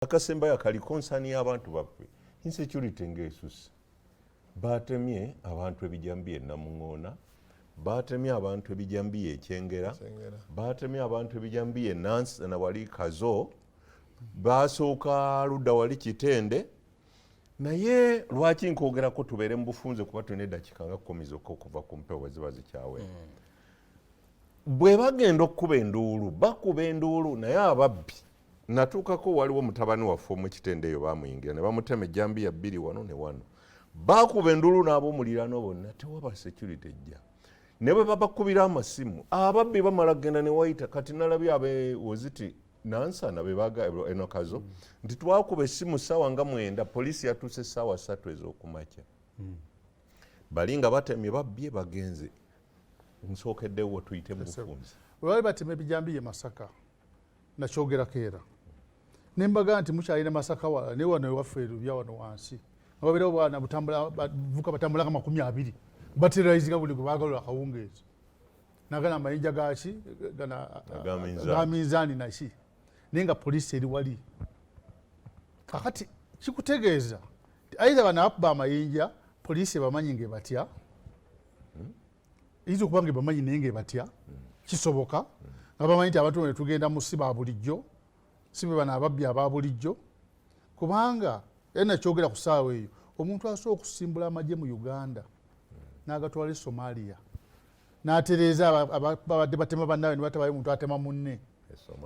Akasembayo akali concern y'abantu baffe, insecurity ng'esusse. Batemye abantu ebijambiya e Namuŋoona, batemye abantu ebijambiya e Kyengera, batemye abantu ebijambiya e Nansana wali Kazo, basooka ludda wali Kitende. Naye lwaki nkwogerako? Tubeere mu bufunze kuba tulina eddakiika nga 10 zokka okuva ku mpewo bwe ziba zikyawera. Bwe bagenda okukuba enduulu, bakuba enduulu, naye ababbi natuukako. Waliwo mutabani waffe omukitende eyo, bamuyingira ne bamutema ejjambiya bbiri wano ne wano. Bakuba enduulu n'ab'omuliraano bonna, tewaba security ejja. Ne bwe babakubira amasimu, ababbi bamala kugenda ne wayita. Kati nalabye abe woziti Nansana bebaga eno Kazo nti twakuba essimu ssaawa nga 9, poliisi yatuuse essaawa 3 ez'okumakya. Bali nga batemye, babbye, bagenze. Nsookeddewo tuyite mu bufunze. Bwe baali batema ebijambiya e Masaka, nakyogerako era nembaga nti mukyalina Masaka wala, naye wano ewaffe erubya wano wansi nga babeerawo bwana butambula, bavuka batambula nga 20, baterrorizinga buli gwe baagala akawungeezi. Nagana amayinja gaki gana? Aga minzaani. Ga minzaani naki, naye nga poliisi eri wali. Kakati kikutegeeza nti either bano abakuba amayinja poliisi ebamanyi ngaebatya, eyinza okuba nga ebamanyi naye ngaebatya. Kisoboka nga bamanyi nti abantu bano tugenda mu si ba bulijjo, si be bano ababbi aba bulijjo, kubanga era nakyogera ku ssaawa eyo, omuntu asobola okusimbula amagye mu Uganda n'agatwala e Somalia n'atereeza babadde batema bannaabwe ne batabayo muntu atema munne,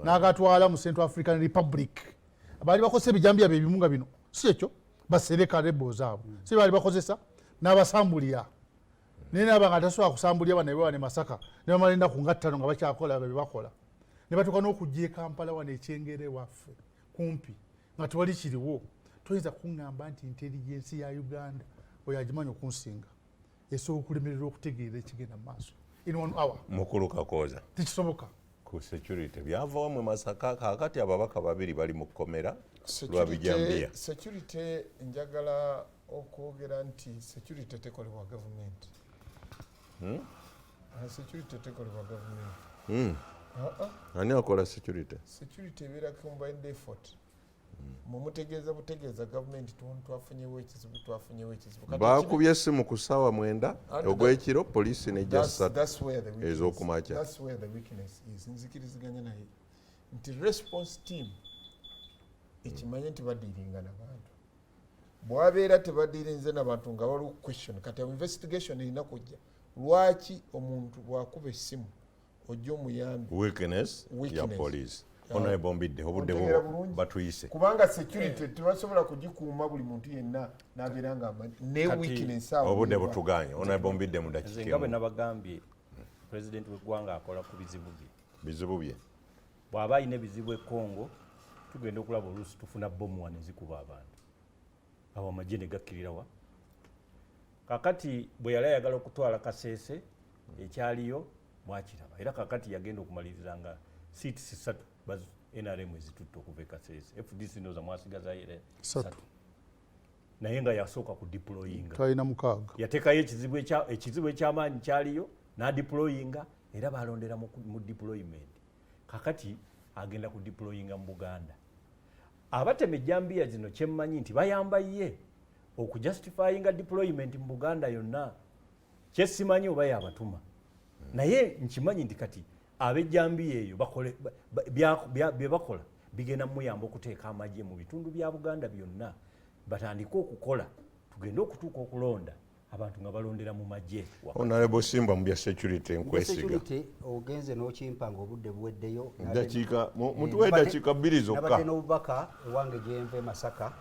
n'agatwala mu Central African Republic, baali bakozesa ebijambiya bye bimu nga bino, si ekyo basereka rebels abo si baali bakozesa n'abasambulya, naye naaba nga tasobola kusambulya bano ebewa ne Masaka ne bamala ennaku nga 5 nga bakyakola nga byebakola, ne batuuka n'okujja e Kampala wano ekyengere waffe kumpi nga tewali kiriwo. Toyinza kuŋŋamba nti intelligence ya Uganda, oyo agimanyi okunsinga, esobola okulemererwa okutegeera ekigenda mu maaso in one hour. Mukulu Kakooza. Tekisoboka. Ku security, byava wamwe Masaka. Kaakati ababaka babiri bali mu kkomera lwa bijambiya. Security, njagala okwogera nti security tekolebwa gavumenti. Ah, security tekolebwa gavumenti. Ah, ah. Ani akola security? Security ebeera combined effort. Mumutegeeza butegeeza gavumenti, twafunyewo ekizibu, twafunyewo ekizibu. Kati Bakubye essimu ku ssaawa 9 ogw'ekiro, poliisi nejja 3 That's where the weakness- ez'okumakya. That's where the weakness is. Nzikiriziganya naye nti response team ekimanye nti badealinga nabantu. Bwabeera tebadealinze nabantu nga waliwo question. Kati investigation erina kujja, lwaki omuntu bwakuba essimu ojja omuyambi? Weakness ya Weakness. police. Honorable Mbidde, obudde Ontegeera bwo bulungi? batuyise. Kubanga security tebasobola kugikuuma buli muntu yenna nabeera nga amanyi ne weakness awo Obudde weeva. butuganye. Honorable Mbidde, mu Nze dakiika nga bwe emu. nabagambye, pulezidenti w'eggwanga akola ku bizibu bye. Bizibu bye. Bw'aba alina ebizibu e Congo, tugenda okulaba oluusi tufuna bomu wano ezikuba abantu, awo amagye ne gakkirirawa. Kakati bwe yali ayagala okutwala Kaseese ekyaliyo mwakiraba, era kakati yagenda okumaliriza nga seats ssatu NRM ezitutte okuva e Kaseese. FDC ndowooza mwasigazayo era Ssatu. ssatu, naye nga yasooka ku deployinga. Twalina 6. Yateekayo ekizibu ekyamaanyi kyaliyo n'adeployinga, era balondera mu deployment. Kakati agenda ku deployinga mu Buganda. Abatema ejjambiya zino, kyemmanyi nti bayamba ye okujustifyinga deployment mu Buganda yonna. Kyesimanyi oba yabatuma, naye nkimanyi nti kati ab'ejjambiya eyo bye bakola bigenda mumuyamba okuteeka amagye mu bitundu bya Buganda byonna, batandike okukola, tugende okutuuka okulonda abantu nga balondera mu magye. Honorable Simba, mu bya security, nkwesiga. Security ogenze n'okimpa ng'obudde buweddeyo. Dakiika mutuwe dakiika 2 zokka. Nabadde n'obubaka ewange gyenva e Masaka.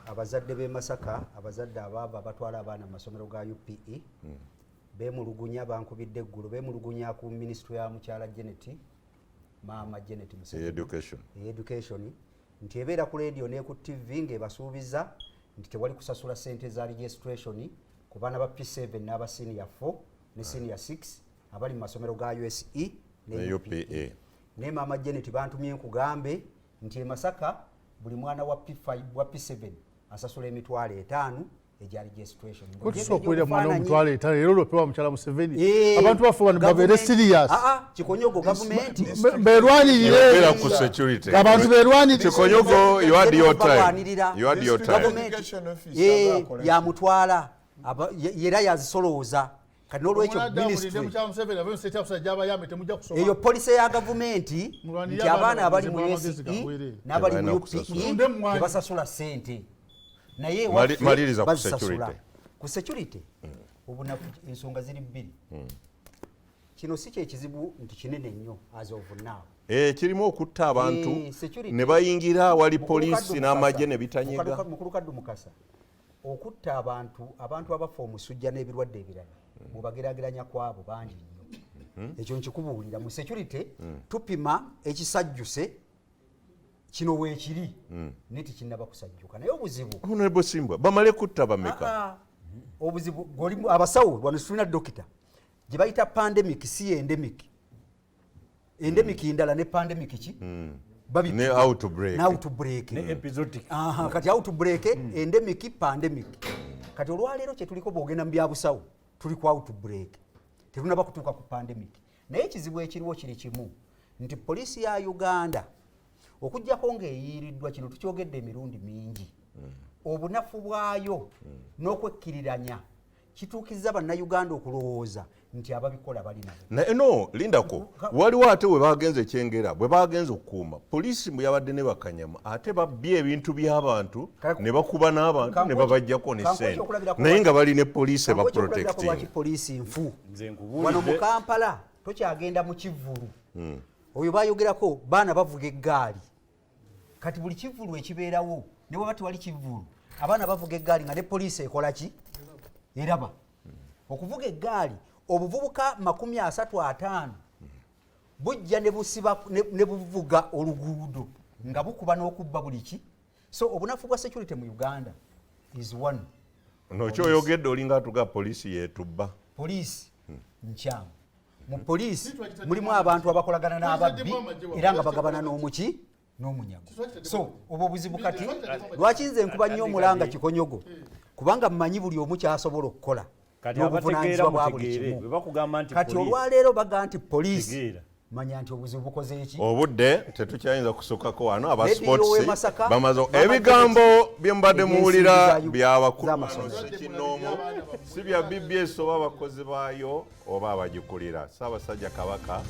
Abazadde b'e Masaka, abazadde abaava abatwala abaana mu masomero ga UPE beemulugunya, bankubidde eggulo, beemulugunya ku minisitule ya mukyala Janet, maama Janet Museveni, education. Education, nti ebeera ku radio ne ku TV ng'ebasuubiza nti tewali kusasula ssente za registration ku baana ba P7 n'aba senior 4 ne senior 6 abali mu masomero ga USE ne ne UPE. UPE. Naye maama Janet, bantumye nkugambe nti e Masaka buli mwana wa P5, wa P7 asasula 500,000. egyali registration. Tusobola okuwulira mwana omutwalo etalo era olwopewa mukyala Museveni, abantu baffe bano babeere serious. Ah, ah, Kikonyogo, gavumenti berwanirire, abantu berwanirire. Kikonyogo, you had your time. You had your time. Yamutwala era yazisolooza. Kati n'olwekyo ministry eyo policy ya gavumenti nti abaana abali mu USE n'abali mu UPE tebasasula ssente, naye bazisasula. Ku security obunafu, ensonga ziri bbiri. Kino si kyekizibu nti kinene nnyo as of now. Kirimu okutta abantu ne bayingira awali poliisi n'amagye ne bitanyega. Mukulu Kaddu Mukasa, okutta abantu, abantu abafa omusujja n'ebirwadde ebirala, bw'obageraageranya kwabo bangi nnyo. Ekyo nkikubuulira. Mu security tupima ekisajjuse kino weekiri, naye tekinnaba kusajjuka, naye obuzibu Honorable Simbwa, bamale kutta bameka? Obuzibu abasawo wano tulina dokita gye bayita pandemic, si endemic. Endemic ndala ne pandemic ki ne outbreak. Ne outbreak. Ne episodic. Aha, kati outbreak, endemic, pandemic. Kati olwaleero kyetuliko, bwogenda mu byabusawo, tuli ku outbreak, tetunaba kutuuka ku pandemic. Naye ekizibu ekiriwo kiri kimu, nti poliisi ya Uganda, okugjako ng'eyiiriddwa, kino tukyogedde emirundi mingi, obunafu bwayo n'okwekkiriranya kituukiriza Bannayuganda okulowooza nti ababikola bali nabo. Naye no, lindako, waliwo ate we bagenze Kyengera, bwe bagenze okukuuma poliisi bwe yabadde ne bakanyama, ate babbye ebintu by'abantu ne bakuba n'abantu ne babajjako ne ssente, naye nga bali ne poliisi ebaprotecting. Poliisi nfu. Wano mu Kampala tokyagenda mu kivvulu. Oyo bayogerako baana bavuga eggaali. Kati buli kivvulu ekibeerawo, ne bwaba tewali kivvulu, abaana bavuga eggaali nga ne poliisi ekola ki? Eraba. Okuvuga eggaali, obuvubuka 35 bujja ne busiba ne buvuga oluguudo nga bukuba n'okubba buli ki. So obunafu bwa security mu Uganda is one. No kyoyogedde olinga atuga poliisi yetubba. Poliisi nkyamu. Mu poliisi mulimu abantu abakolagana n'ababbi era nga bagabana n'omuki n'omunyago. So obwo obuzibu. Kati lwaki nze nkuba nnyo omulanga, Kikonyogo? Kubanga mmanyi buli omu kyasobola okukola n'obuvunanyizibwa bwa buli kimu. Kati olwaleero baga nti poliisi, manya nti obuzibu bukoze eki? Obudde tetukyayinza kusukako wano. Aba sports bamaze ebigambo bye mubadde muwulira byabakulu kinoomu, si bya BBS oba abakozi baayo oba abagikulira. Ssaabasajja Kabaka.